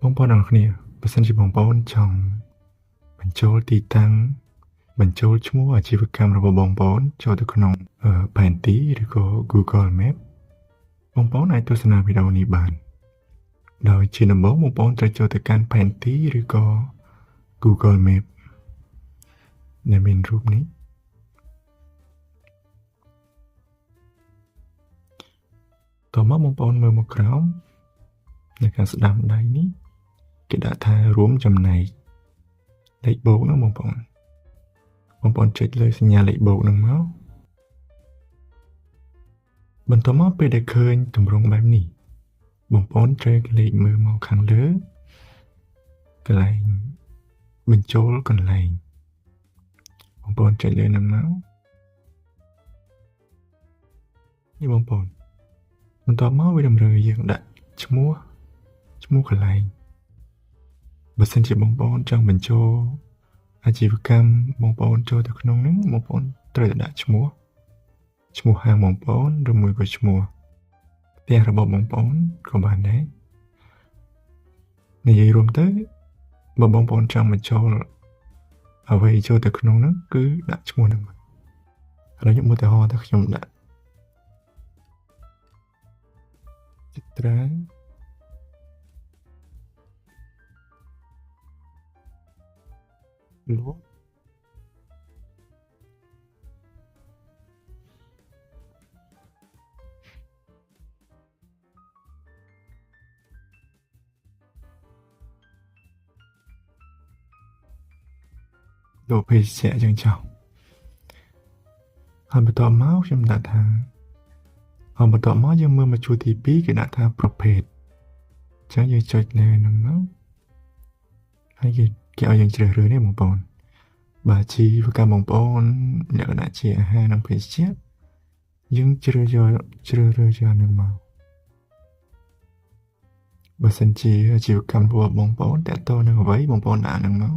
បងប្អូនទាំងអស់គ្នាបើសិនជាបងប្អូនចង់បញ្ចូលទីតាំងបញ្ចូលឈ្មោះអាជីវកម្មរបស់បងប្អូនចូលទៅក្នុងផែនទីឬក៏ Google Map បងប្អូនអាចទស្សនាវីដេអូនេះបានដោយជាដំបូងបងប្អូនត្រូវចូលទៅកាន់ផែនទីឬក៏ Google Map ដែលមានរូបនេះតមកបងប្អូនមើលមកក្រោមនៅខាងស្ដាំដៃនេះគេដាក់ថារួមចំណែកលេខបូកហ្នឹងបងប្អូនបងប្អូនចុចលើសញ្ញាលេខបូកហ្នឹងមកបន្ទាប់មកពេលដែលឃើញទម្រង់បែបនេះបងប្អូនត្រូវលេខមើលមកខាងលើកន្លែងបញ្ចូលកន្លែងបងប្អូនចុចលើហ្នឹងមកនេះបងប្អូនបន្ទាប់មកវាតម្រូវឲ្យយើងដាក់ឈ្មោះកន្លែងបើសិនជាបងប្អូនចង់បញ្ចូលអាជីវកម្មបងប្អូនចូលទៅក្នុងហ្នឹងបងប្អូនត្រូវតែដាក់ឈ្មោះហាងបងប្អូនឬមួយក៏ឈ្មោះផ្ទះរបស់បងប្អូនក៏បានដែរនិយាយរួមទៅបើបងប្អូនចង់បញ្ចូលអ្វីចូលទៅក្នុងហ្នឹងគឺដាក់ឈ្មោះហ្នឹងឥឡូវខ្ញុំឧទាហរណ៍ថាខ្ញុំដាក់ចិត្រាលក់លោកភេសជ្ជៈចឹងចោះហើយបន្ទាប់មកខ្ញុំដាក់ថាហើយបន្ទាប់មកយើងមើលមកជួរទី2គេដាក់ថាប្រភេទអញ្ចឹងយើងចុចលើហ្នឹងមកហើយគេឲ្យយើងជ្រើសរើសនេះបងប្អូនបើអាជីវកម្មបងប្អូនលក្ខណៈជាអាហារនិងភេសជ្ជៈយើងជ្រើសរើសយកហ្នឹងមកបើសិនជាអាជីវកម្មរបស់បងប្អូនតាក់ទងនឹងអ្វីបងប្អូនដាក់ហ្នឹងមក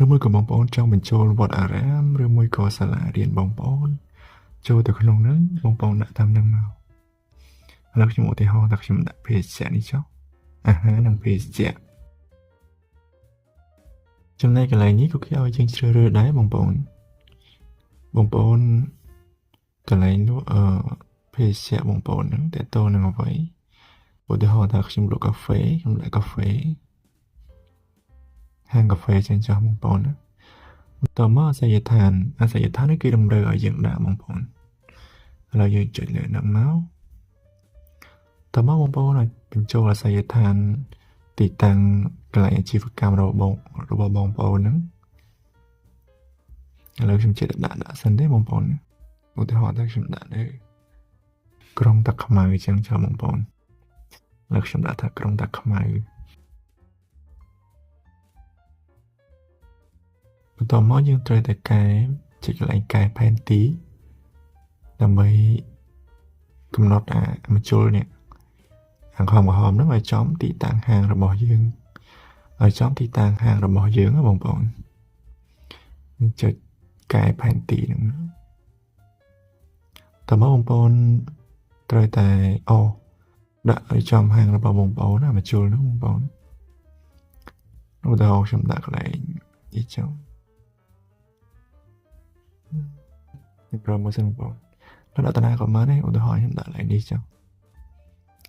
ឬមួយក៏បងប្អូនចង់បញ្ចូលវត្តអារាមឬមួយក៏សាលារៀនបងប្អូនចូលទៅក្នុងហ្នឹងបងប្អូនដាក់តាមហ្នឹងមកឥឡូវខ្ញុំឧទាហរណ៍ថាខ្ញុំដាក់ភេសជ្ជៈនេះចុះអាហារនិងភេសជ្ជៈចំណែកកន្លែងនេះក៏គេឲ្យយើងជ្រើសរើសដែរបងប្អូនបងប្អូនកន្លែងនោះភេសជ្ជៈបងប្អូនហ្នឹងតើតនឹងអ្វីឧទាហរណ៍ថាខ្ញុំលក់កាហ្វេខ្ញុំដាក់កាហ្វេហាងកាហ្វេចឹងចុះបងប្អូនណាបន្តមកអាសយដ្ឋាននេះគេតម្រូវឲ្យយើងដាក់បងប្អូនឥឡូវយើងចុចលើហ្នឹងមកតមកបងប្អូនឲ្យបញ្ចូលអាសយដ្ឋានទីតាំងកន្លែងអាជីវកម្មរបស់បងប្អូនហ្នឹងឥឡូវខ្ញុំចេះតែដាក់សិនទេបងប្អូនឧទាហរណ៍ថាខ្ញុំដាក់នៅក្រុងតាខ្មៅចឹងចុះបងប្អូនឥឡូវខ្ញុំដាក់ថាក្រុងតាខ្មៅបន្ទាប់មកយើងត្រូវតែកែចុចកន្លែងកែផែនទីដើម្បីកំណត់អាមជុលនេះខាងក្រហមហ្នឹងឲ្យចំទីតាំងហាងរបស់យើងឲ្យចំទីតាំងហាងរបស់យើងណាបងប្អូនចុចកែផែនទីហ្នឹងតើមកបងប្អូនត្រូវតែដាក់ឲ្យចំហាងរបស់បងប្អូនណាមជុលហ្នឹងបងប្អូនឧទាហរណ៍ខ្ញុំដាក់កន្លែងនេះចុះខ្ញុំប្រមូលសិនបងប្អូនដល់តាណាក៏បានដែរឧទាហរណ៍ខ្ញុំដាក់កន្លែងនេះចុះ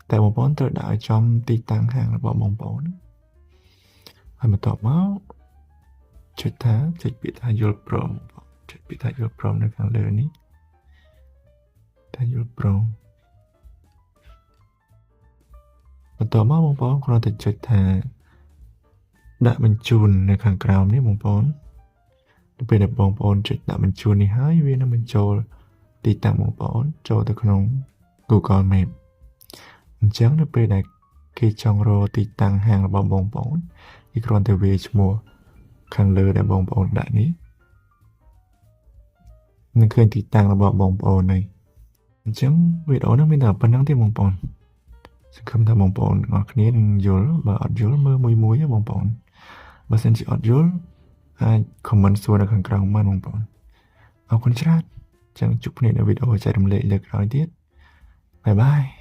តែបងប្អូនត្រូវដាក់ឲ្យចំទីតាំងហាងរបស់បងប្អូនហើយបន្ទាប់មកចុចពាក្យថាយល់ព្រមចុចពាក្យថាយល់ព្រមនៅខាងលើនេះថាយល់ព្រមបន្ទាប់មកបងប្អូនគ្រាន់តែចុចថាដាក់បញ្ជូននៅខាងក្រោមនេះបងប្អូនទៅពេលដែលបងប្អូនចុចដាក់បញ្ជូននេះហើយវានឹងបញ្ចូលទីតាំងបងប្អូនចូលទៅក្នុង Google Map អញ្ចឹងនៅពេលដែលគេចង់រកទីតាំងហាងរបស់បងប្អូនគេគ្រាន់តែវាយឈ្មោះខាងលើដែលបងប្អូនដាក់នេះនឹងឃើញទីតាំងរបស់បងប្អូនហើយអញ្ចឹងវីដេអូនេះមានតែប៉ុណ្្នឹងទេបងប្អូនសង្ឃឹមថាបងប្អូនទាំងអស់គ្នានឹងយល់បើអត់យល់មើលមួយៗបងប្អូនបើសិនជាអត់យល់អាច comment សួរនៅខាងក្រោមបានបងប្អូនអរគុណច្រើនចឹងជួបគ្នានៅវីដេអូចែករំលែកលើកក្រោយទៀតបាយបាយ។